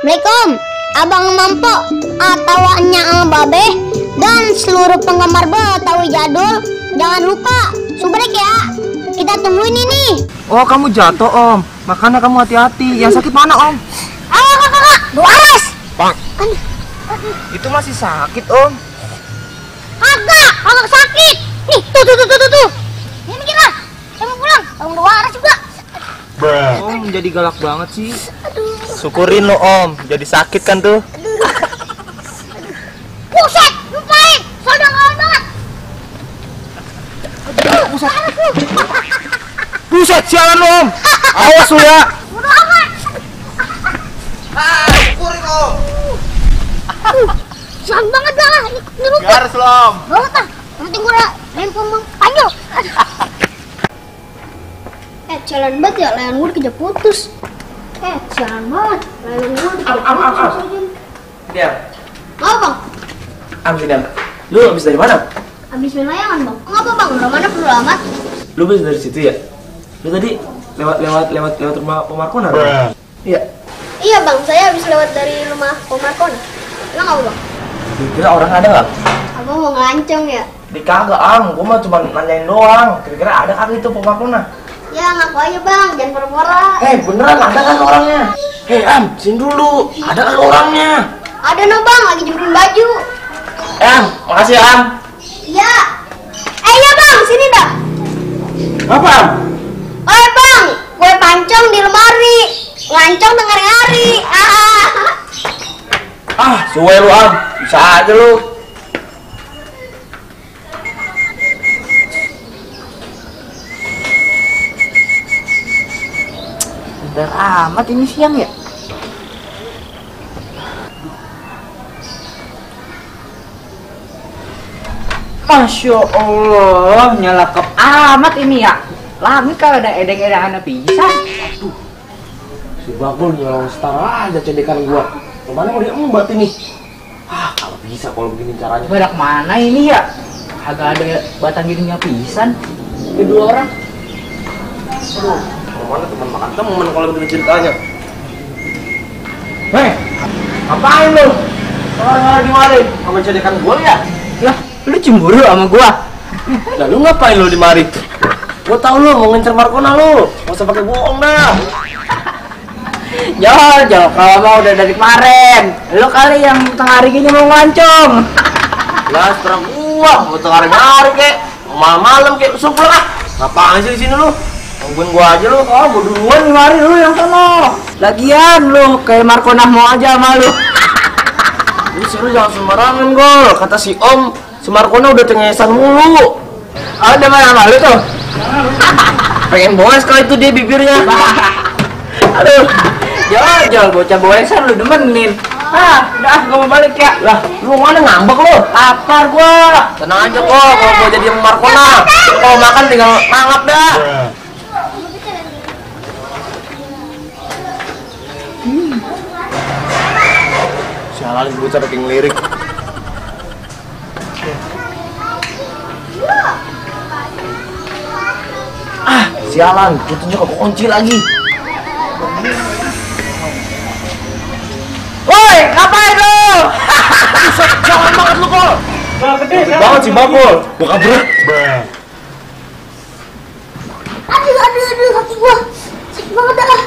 Assalamualaikum, Abang Mampo atau Nya Babe dan seluruh penggemar Betawi jadul. Jangan lupa subrek ya. Kita tungguin ini. Oh, kamu jatuh, Om. Makanya kamu hati-hati. Yang sakit mana, Om? Ayo kakak, Duares. Itu masih sakit, Om. Kagak sakit. Nih, tuh. Ini mikir lah. Saya mau pulang. Bang Duares juga. Om jadi galak banget sih. Syukurin lo Om, jadi sakit kan tuh. Buset, lupain. Soalnya ngawal banget. Buset, sialan lo, Om. Awas lu ya. Bodo amat. Syukurin Om. Siang banget dah. Ini lupa. Garis lo Om. Banget ah. Nanti gue handphone Bang Panjol. Jalan banget ya, layan gue dikejar putus. Jalan banget, layan gue dikejar putus aja. Diam. Apa bang? Diam. Lu habis dari mana? Habis main layangan bang. Ngapa bang? Udah mana perlu amat? Lu habis dari situ ya? Lu tadi lewat rumah Pemarkona? Iya. Iya bang, saya habis lewat dari rumah Pemarkona. Emang apa bang? Kira-kira orang ada nggak? Abang mau ngelancong ya? Di kagak Am, gua mah cuma nanyain doang. Kira-kira ada kagak itu Pemarkona? Ya ngaku aja bang, jangan pura-pura. Beneran ada kan orangnya? Am, sini dulu. Ada kan orangnya? Ada no bang, lagi jemurin baju. Am, makasih Am. Iya. Iya bang, sini dah. Apa Am? Bang, gue pancong di lemari. Ngelancong tengah hari. Suwe lu Am, bisa aja lu. Bentar amat ini siang ya. Masya Allah, nyelekep amat ini ya. Langit kalau ada edeng-edengan pisan. Aduh, si Bagul nyolong setara aja cedekan gua. Kemana mau diembat ini? Kalau bisa kalau begini caranya. Pada kemana ini ya? Agak ada batang hidungnya pisan. Ini dua orang. Aduh, kemana teman makan teman kalau begini ceritanya? Ngapain lu? Orang di mari, sama cedekan gua ya? Lah, lu cemburu sama gua? Lah lu ngapain lu di mari? Gua tahu lu mau ngincer Markona lu. Gak usah pakai bohong dah. Jol, kalau mau udah dari kemarin. Lu kali yang tengah hari gini mau ngancong. Lah, sekarang gua mau tengah hari kek, malam kek, sumpah lah. Ngapain sih di sini lu? Tungguin gua aja lu. Oh, gua duluan nih, mari lu yang sono. Lagian lu kayak Markona mau aja sama lu. Lu sih lu jangan sembarangan Gol. Kata si Om, si Markona udah cengesan mulu. Ada mana sama lu tuh? Pengen boes kali itu dia bibirnya. Aduh, jol bocah boesan lu demenin. Udah gua mau balik ya. Lah, lu mana ngambek lu? Lapar gua. Tenang aja kok, kalau gua jadi yang Markona. Lu kalau makan tinggal nangap dah. Sialan bocah pakai ngelirik. Sialan, pintunya kekunci lagi. Woi, ngapain lu? Jangan banget lu kok. Gede banget sih Bagul. Gua kabur. Aduh, hati gua sakit banget dah.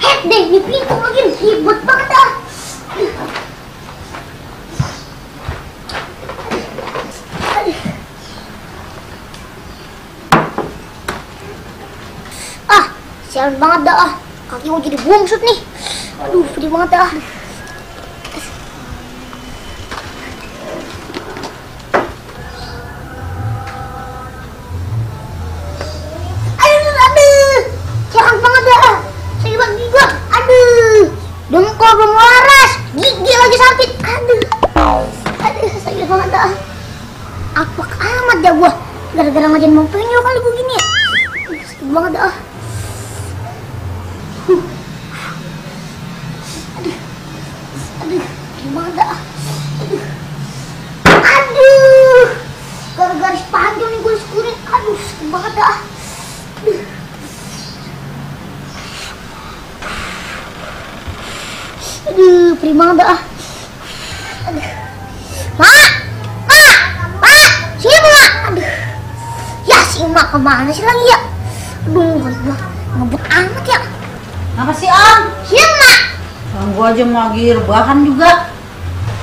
Head deh, di pintu lagi ribet banget dah. Sialan banget dah. Kaki gua jadi bungsut nih. Aduh, pedih banget dah. Aduh, sialan banget dah. Sakit banget gigi gua. Aduh, dengkul belum waras, gigi lagi sakit. Aduh, sakit banget dah. Apa amat dah gua. Gara-gara ngajain mau penyol kali gua gini ya. Sakit banget dah. Gimana dah? Aduh, gara-gara panjang nih gue sekurin. Aduh, sakit banget dah. Aduh, prima dah. Aduh. Mak! Mak! Mak! Sini Mak! Aduh. Ya si Mak kemana sih lagi ya? Aduh, ngebut amat ya. Apa sih Om? Sini Mak! Gua aja mau lagi rebahan juga.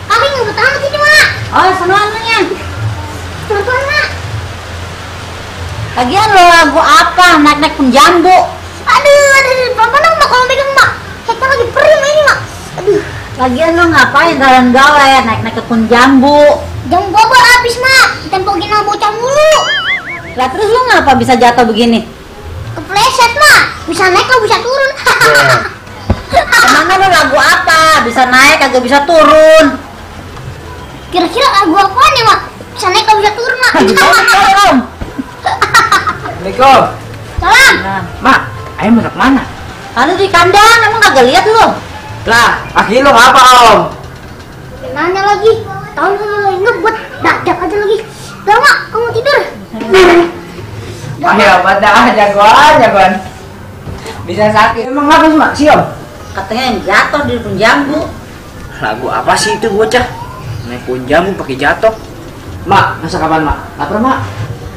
Kami ngebut amat ini Mak. Oh, senangnya. Pelan-pelan Mak. Lagian lo lagu apa? Naik-naik pun jambu. Aduh, pelan-pelan Mak kalau pegang Mak. Kita lagi perih ini Mak. Aduh. Lagian lo ngapain galan-galan naik-naik ke pun jambu? Jam bobo habis Mak. Tempokin sama bocah mulu. Lah terus lo ngapa bisa jatuh begini? Kepleset Mak. Bisa naik kalau bisa turun. Emangnya lo lagu apa? Bisa naik kagak bisa turun? Kira-kira lagu apa nih Mak? Bisa naik kalau bisa turun Mak. Om. Assalamualaikum. Salam. Nah, Mak, ayo mau kemana? ada di kandang, emang kagak lihat lo? Lah, kaki lu ngapa Om? Nanya lagi. Tahu lu lagi ngebut. Dadak aja lagi. Udah Mak, kamu tidur. Ayo, pada jagoan. Bisa sakit. Emang apa sih Mak? Si Om? Katanya yang jatuh di pun jambu. Lagu apa sih itu bocah? Naik punjamu pakai jatuh. Mak, masa kapan Mak? Lapar Mak?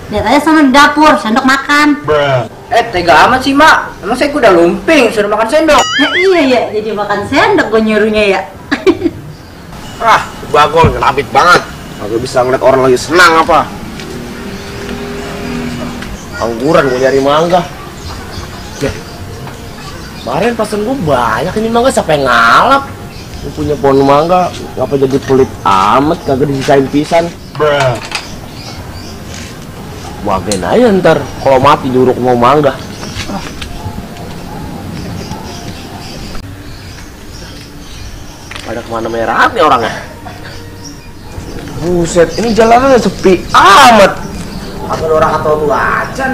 Lihat aja sana di dapur, sendok makan. Tega amat sih Mak. Emang saya udah lumping, suruh makan sendok. Iya ya, jadi makan sendok gue nyuruhnya ya. Ah, Bagol ngerabit banget. Agak bisa ngeliat orang lagi senang apa. Angguran gue nyari mangga. Ya. Kemarin pesan gue banyak ini mangga, siapa yang ngalap? Gue punya pohon mangga, ngapa jadi pelit amat, kagak disisain pisan. Wagain aja ntar, kalau mati juruk mau mangga. Pada kemana merah nih orangnya? Buset, ini jalanannya sepi amat. Apa orang atau tuh acan?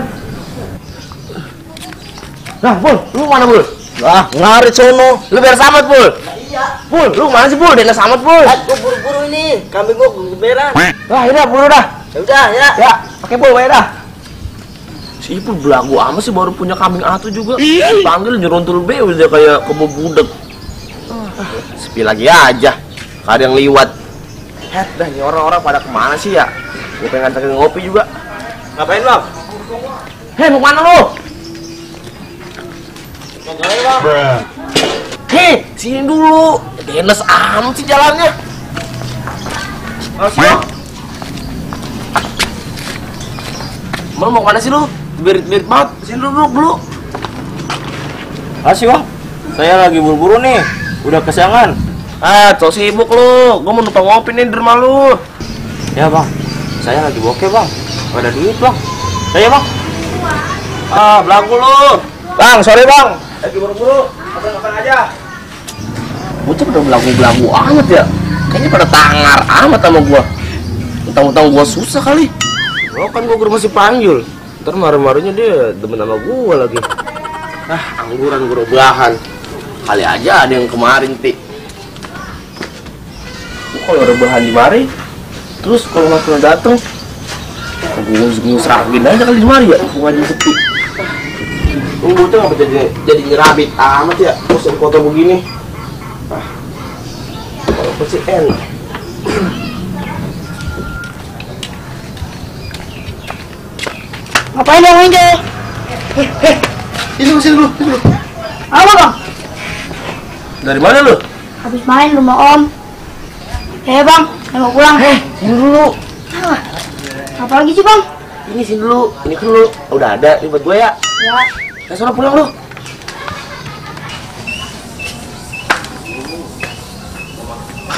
Nah, Bul, lu mana Bul? Ah, ngarit sono. Lu biar samat, Bul. Iya. Bul, lu mana sih Bul? Dia samat, Bul. Gue buru-buru ini, kambing gue geberan. Wah, ini dah, bulu dah. Ya udah ya. Ya, pakai Bul, ya dah. Si Ipul belagu amat sih, baru punya kambing atu juga. Panggil nyeruntul be udah kayak kebo budek. Sepi lagi aja. Gak ada yang liwat. Dah, ini orang-orang pada kemana sih ya? Gue pengen ngajakin ngopi juga. Ngapain Bang? Hei, mau kemana lu? Hei, sini dulu. Denes amat sih jalannya. Masuk. Mau kemana sih lu? Berit-berit banget. Sini dulu. Asih Wah, saya lagi buru-buru nih, udah kesiangan. So sibuk lu, gua mau numpang ngopi nih di rumah lu. Ya Bang, saya lagi bokeh Bang, gak ada duit Bang. Ya Bang. Belagu lu. Bang, sorry Bang, lagi buru-buru, makan aja. Bocah udah belagu-belagu amat ya. Kayaknya pada tangar amat sama gua. Utang-utang gua susah kali. Oh kan gua masih panggil. Ntar marah-marahnya dia demen sama gua lagi. Angguran gua rebahan. Kali aja ada yang kemarin, Ti. Kalau rebahan di mari, terus kalau nggak pernah dateng, gue seragin aja kali di mari ya, gue aja sepi. Gue tuh ngapa jadi nyerabit amat ya, terus kotor begini. Kalau pasti enak. Ngapain dong ini? Ini dulu. Apa Bang? Dari mana lu? Habis main rumah Om. Bang, saya mau pulang. Sini dulu. Apa lagi sih Bang? Ini sini dulu. Ini kan lu udah ada, ini buat gue ya. Ya. Sana pulang lu.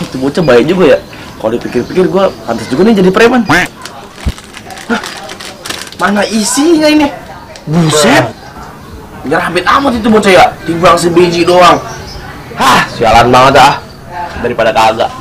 Itu bocah baik juga ya. Kalau dipikir-pikir gue pantas juga nih jadi preman. Mana isinya ini? Buset. Nyerabit amat itu bocah ya. Timbang sebiji doang. Sialan banget dah. Daripada kagak.